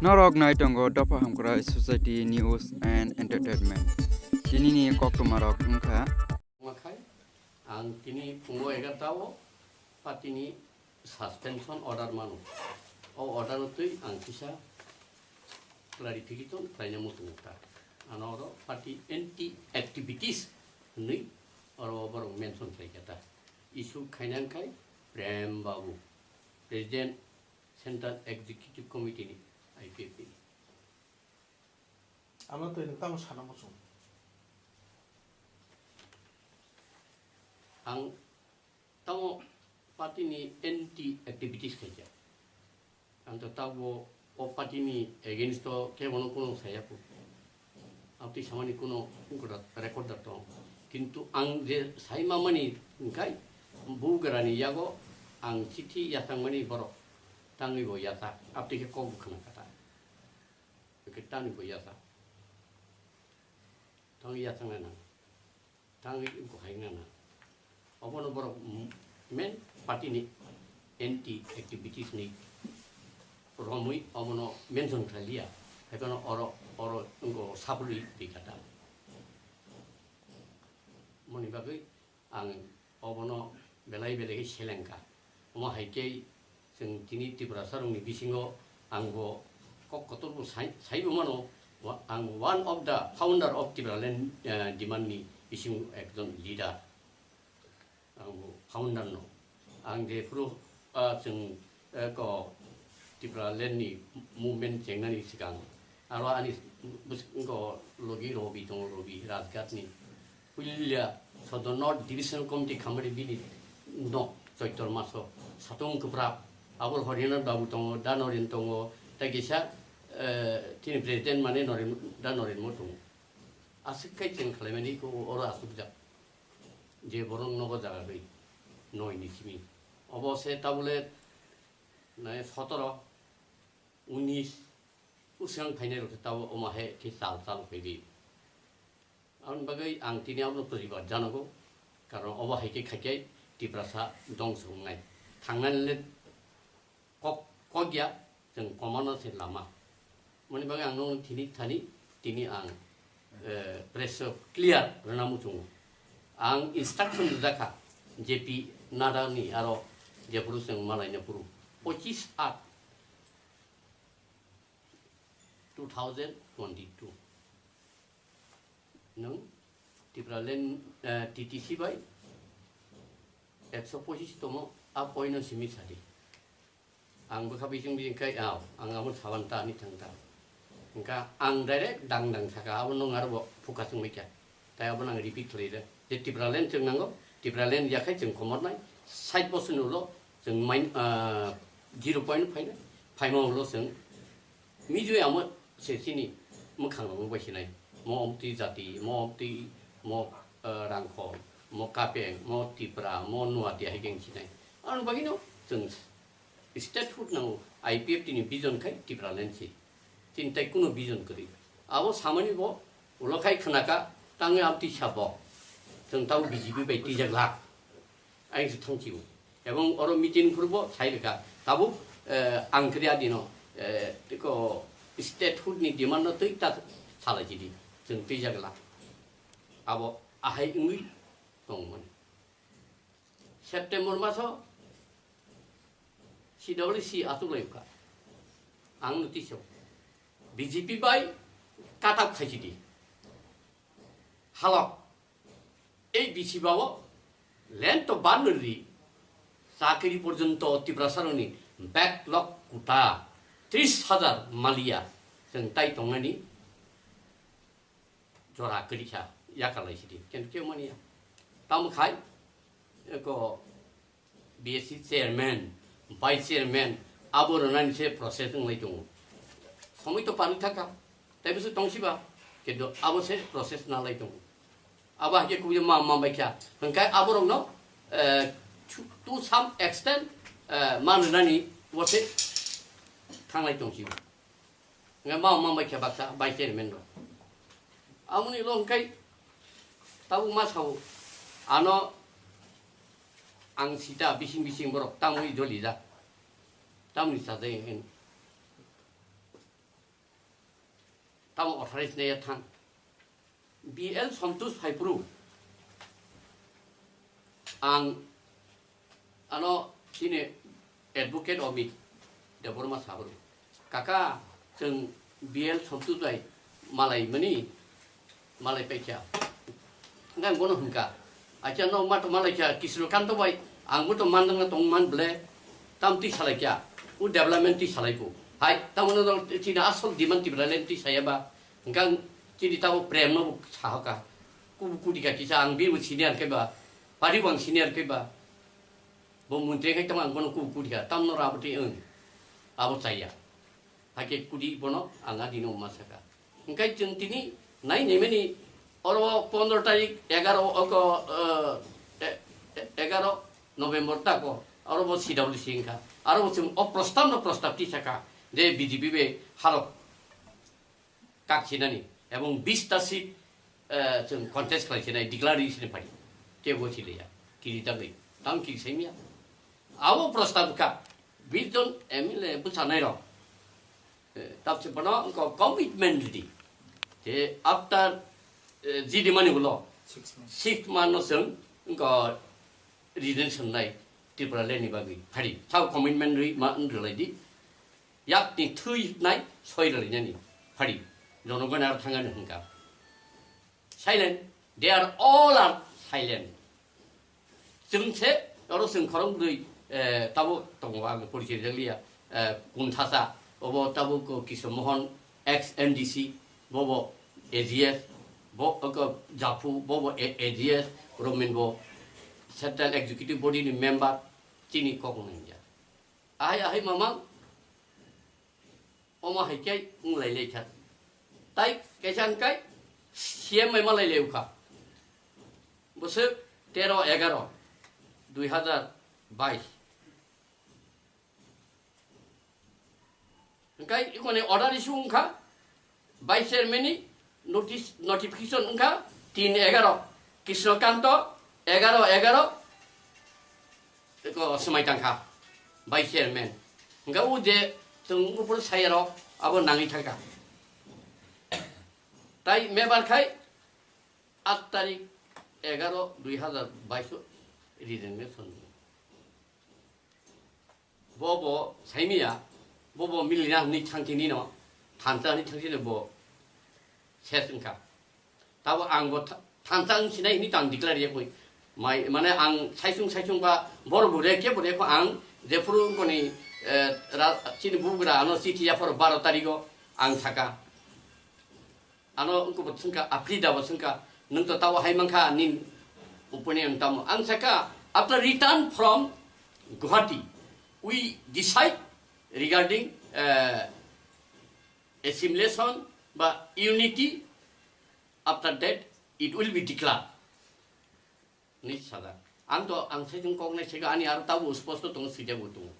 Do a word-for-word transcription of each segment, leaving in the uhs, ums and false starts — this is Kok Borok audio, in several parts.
Norok nai tongo Dopha Hamkrai Society News and Entertainment. Tinini koktwmarok wngkha. Wngkha, ang tini phungo egarta o party ni suspension order mano. O order no twi ang kisa clarification khlaina muchungo ta. Ano oro party anti activities hwnwi oro borok mention khlaikha ta. Issue khaina wngkhai Prem Babu, President Central Executive Committee ni I P F T ni. Ano twi nwng tamo sana muchung? Ang tamo party ni anti activities khaikha. Ang to tabo o party ni against o kebono kuno saya ku. Abtwi samani kuno record da tong. Kintu ang je sai mamani wngkhai bugrani yago ang chithi yachangmani borok tangwi bo yacha. Abtwi khe kok bwkhana kata. Hwnkhe tamni bo yacha. Tang yachangna nang. Tang wngkha hai nana. Obono borok m-, main party ni anti activities ni romwi obono mention khlailiya. Haiphano oro, oro wngkha sapului bikata. Moni bagwi ang obono belai belai khe selengkha. Omo hai khe chwng tini Tiprasarokni bisingo ang bo kok kotor bo sai, saibo mano, wa-, ang one of the founder of Tipraland, eh, demand ni bisingo ekjon leader. Ang bo founder no. Ang jephuru, ah, chwng, eh, ko Tipraland ni movement chengnani swkang aro ani bwskango logi Robi tongo, Robi Rajghat ni. Puilia Sodor North Division Committee khamari bini no Choitor maso satung kwprak. Abol Horinath Babu tongo, Danorin tongo, tei kisa, eh, tini president mane Noren, Danorin mo tongo. Aswk khai chwng khlaimani ko oro aswkjak. Je borok nogo jaga gwi noi ni simi. Obo se tabule nai sotoro, unis, usang phainai rok se tabo omo hai khe chal chal phaiwi. Aboni bagwi ang tini abono poribar janogo, karon obo hai khe khaikhe Tiprasa dongso wngnai. Thangnani le kok, kok ya, chwng komano se lama. Moni bagwi ang nokno tini thani, tini ang, eh, press o clear rwna muchungo. Ang instruction rijak kha J P Nadda ni aro jephuru chwng malaina phuru pochis aat two thousand twenty-two. Nwng Tipraland, eh, T T C bai ekso pochis tomo a point no simi sadi. Ang bwkha bising bising khai, ah, ang amo saban ta ani thang ta. Hwnkha ang direct dang dang saka, abo nwng aro bo phuka chwng mai kha. Tai abo nang repeat khlai rw. Je Tipraland chwng nango, Tipraland yakhai chwng khomor nai, sait bosor ni ulo chwng main, ah, zero point phainai, phaima ulo chwng mijui amo se chini mwkhang rok bai sinai. Mo omtwi jati, mo omtwi, mo, ah, Rangkhol, mo Kapeng, mo Tipra, mo Nuatia hai khe wng sinai. Aboni bagwi no chwng statehood nango, I P F T ni vision khai Tipraland se. Chini tai kuno vision kwrwi. Abo samani bo ulo khai khwnaka tangwi amtwi sabo. Chwng tabo B J P bai twijak lak. Ayang se thangchibo. Ebong oro meeting phuru bo sai rwkha. Tabuk, eh, ang kri adino, eh, tiko statehood ni demand no twi ta salai chidi. Chwng twijak lak. Abo ahai wngwi tongmani. September maso C W C achuk lai kha. Ang notice o B J P bai cut up khai chidi. Halok. Ei bisi bao land to ban ri chakri porjonto Tiprasaroni backlog kuta tris hajar maliya chwng tai tongnani jora kwrwi kha yakarlai sidi, kintu khe mani ya. Tamo khai eko B S C chairman, vice chairman abo rwnani se process wnglai tongo. Somoi to parwi thaka, tei bwswk tongsiba, kintu abo se process nalai tongo. Abo hakhe kubui ma ma bai kha, hwnkhai aborokno, eh, to, to some extent, eh, man rwnani bo se thanglai tongsiba. Hwnkhai ma ma bai kha baksa vice chairman rok. Amoni lo hwnkhai tabuk ma sao, ano ang sita bising bising borok tamoni jolijak, tamoni sajai hwn. Tamo authorize naiya thang. B L Santosh phaiphuru ang ano chini advocate Amit Debbarma saphuru, "Kaka, chwng B L Santosh bai malai mani, malai paikha." Hwnkhe ang bono hwnkha, "Acha no ma to malai kha, Krishnakanta bai, ang bo to mandang na tong man ble, tam twi salai kha, u development twi salai ko. Hai, tamo no chini asol demand twi bra len twi saya ba." Hwnkhe ang chini tamo prem no bo sahoka. Kubu kudi ka kisa ang bini senior khe ba, pari bang senior khe ba. Bo montri khai tamo ang bono kubu kudi ka, tamno rabo twi ang. Abo chaya. Hakhe kudi bono ang adino ma saka. Hwnkhe chwng tini nai nai mani oro pondro tarik egaro oko, eh, e-, e-, egaro November tako oro bo C W C wngkha. Aro bo chwng o prostab no prostab twi saka je B J P bai halok kaksinani ebong bish ta seat, eh, chwng contest khlai sinai declaration phai kebo siliya kiri tagwi tam kiri saimya. Abo prostab kha bish jon M L A bwchanai rok, eh, tabse bono wngkha commitment ridi je after, eh, jidi mani ulo six months. Six month no chwng wngkha resignation nai Tripura land ni bagwi phari sao commitment rwi ma wng rwlai di. Yakni thwi nai soi rwlainani phari jonogoni aro thangani hwnkha. Silent, they are all are silent. Chwng se oro chwng khorok bwrwi, eh, tabuk tongo, ang porichoi rijak liya, eh, Kunthasa, obo tabuk Kishore Mohan, ex M D C, bobo A G S, bo, oko Japhu, bobo A-, A G S, Romin bo Central Executive Body ni member, chini kok nangya. Ahai, ahai, mamang, omo hai khe wng lai lai kha. Tai kaisa wng kai C M bai ma lai lai kha. Bwswk tero egaro dui hazar bais. Hwnkhe ikoni order issue wngkha, vice chairman ni notice, notification wngkha tin egaro, Krishnakanto egaro egaro, eko swmai tangkha vice chairman. Hwnkhe o je chwng upor sayarok abo nangwi thangkha. Tai mebar khai aat tarik egaro dui hazar bais o resignation. Bo bo saimiya, bo bo milina hwnwi thangkhe nino, thansa hwnwi thangkhe bo ses wngkha. Tabo ang bo tha-, thansa wng sinai hwnwi tang declare ya koi. Mai, mane ang saisung saisung ba bor bo re khe bo re kho ang jephuru koni, eh, ra-, chini bugra ano chithi yapharo baro tarigo ang saka. Ano wngkha bo swngkha, Afrida bo swngkha, "Nwng to tao hai mankha, nini opinion tamo?" Ang sakha, "After return from Guwahati, we decide regarding, eh, assimilation ba unity, after that it will be declared." Hwnwi sajak. Ang to, ang saichung kok nai sego, ani aro tabo sposto tongo, swijak bo tongo.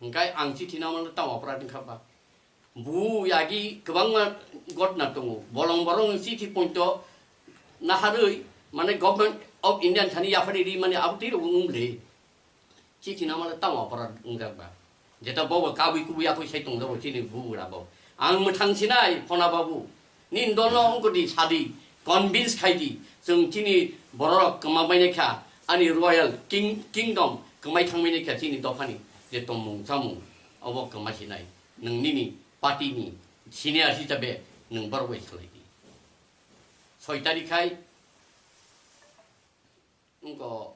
Hwnkhe ang chithi namano tamo aparat wngkha ba? Bu yagi kwbangma gotna tongo. Bolong borong chithi poito naharwi, mane, Government of India thani yaphari ri mani abo twi rwgwi wng le. Chithi namano tamo aparat wngjak ba? Jeta bobo kabui kubui yakui sai tongjago chini bugra bo. Ang mwthang sinai, Phona babu. Nini dolno wngkha di sadi, convince khai di. Chwng chini bororok kwma bainai kha, ani royal king-, kingdom kwmai thangmani kha chini dophani je tongmung chamung obo kwma sinai. Nwng nini party ni senior hisabe nwng borok bai salai di. Soi tarikh khai wngkha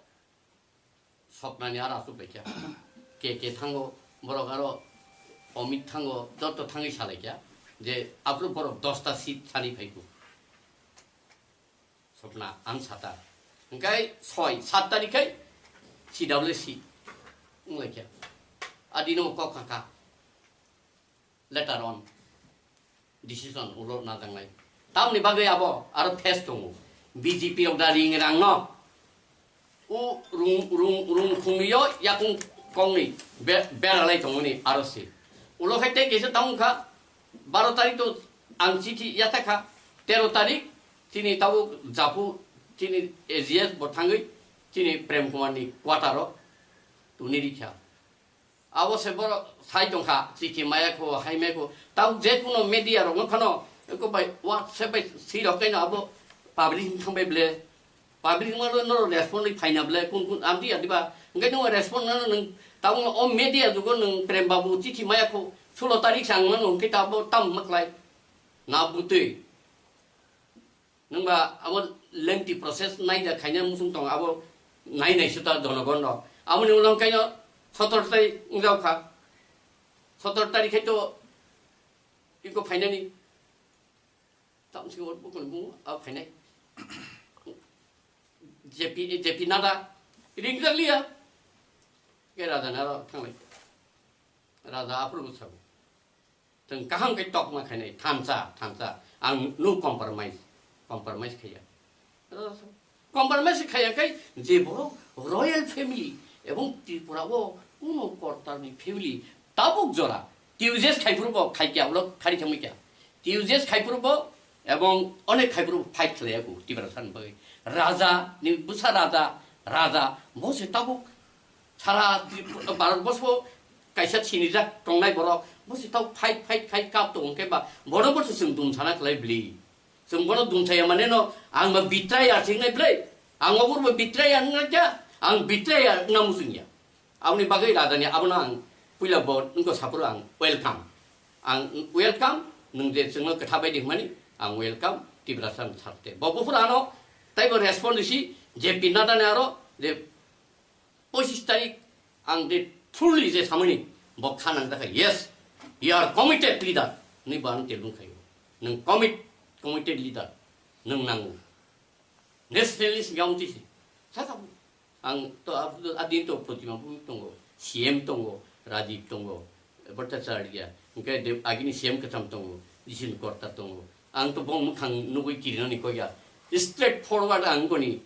Soknani aro aswk bai kha. K K thango, borok aro Amit thango, joto thangwi salai kha je aphuru borok dosta seat sani phai kho. Sokna ang sata. Hwnkhe soi, sat tarikh khai C W C wng lai kha. Adino kok kha kha. Later on decision ulo najaknai. Tamni bagwi abo aro phase tongo. B J P rok da ring rang no. U rung, rung, rung khumio yakung kongni be-, beralai tongoni aro se. Ulo khai tei kaisa tamo kha, baro tarik to ang chithi yathakha, tero tarik chini tabuk Japhu chini A G S bo thangwi chini Prem Kumar ni quarter o tuni rikha. Abo se borok sai tongkha, chithi maya kho, hai maya kho. Tabuk je kuno media rok wng phano, Eko bai WhatsApp bai si rok kaino abo public thang bai ble. Public ma no no respond ri phaina ble kun kun amdi adiba. Engke no respond no nung tabung o media jugo nung Prem Babu chithi maya ko sulo tarik sang no nung kita abo tam maklai. Na butui. Nungba abo lengthy process nai da khaina musung tong abo nai nai suta jonogon no. Abo ni ulang kaino sotor tai ngjao kha. Sotor tarik khai to iko phainani. Tamsi wot bukun bu a phainai. J P, J P Nadda ringjak liya. Ke raja naro thanglai. Raja aphuru sabu. Teng kaham ke tok ma khainai thansa, thansa. Ang no compromise, compromise khaya. Compromise khaya kai je borok royal family ebong Tripura o kuno kortar ni family tabuk jora T U J S khai phuru bo khai kya ulo khari thangwi kya. T U J S khai phuru bo ebong onek khai phuru fight khlai aku Tiprasa ni bagwi. Raja ni busa raja, raja bo se tabuk sara Tripura, Bharat borso kaisa sinijak tongnai borok bo se tabuk fight fight khai kap to hwnkhe ba borok bo se chwng dum sana khlai bli. Chwng bono dum saya mane no ang ba betrayer singnai bli. Ang ogur ba betrayer wngna kya, ang betrayer wngna musungya. Aboni bagwi rajani abono ang puila bo wngkha saphuru ang welcome. Ang welcome, nwng je chwngno kwtha bai di hwnmani ang welcome Tiprasa ni sakte. Bo buphuru ano taibo respond risi J P Nadda ni aro je pochis tarik ang je truly je samani bo kha nang jakha, yes, you are committed leader. Ni bo ano telung khayo. Nwng commit, committed leader. Nwng nango. Nationalist yang tisi. Saka ang to adin to Protima bu tongo, C M tongo, Rajiv tongo, Bhattacharya, hingke de agini C M kwcham tongo, Jisun Korta tongo. Ang to bong mukhang nugui kirinani koya. Straight forward ang koni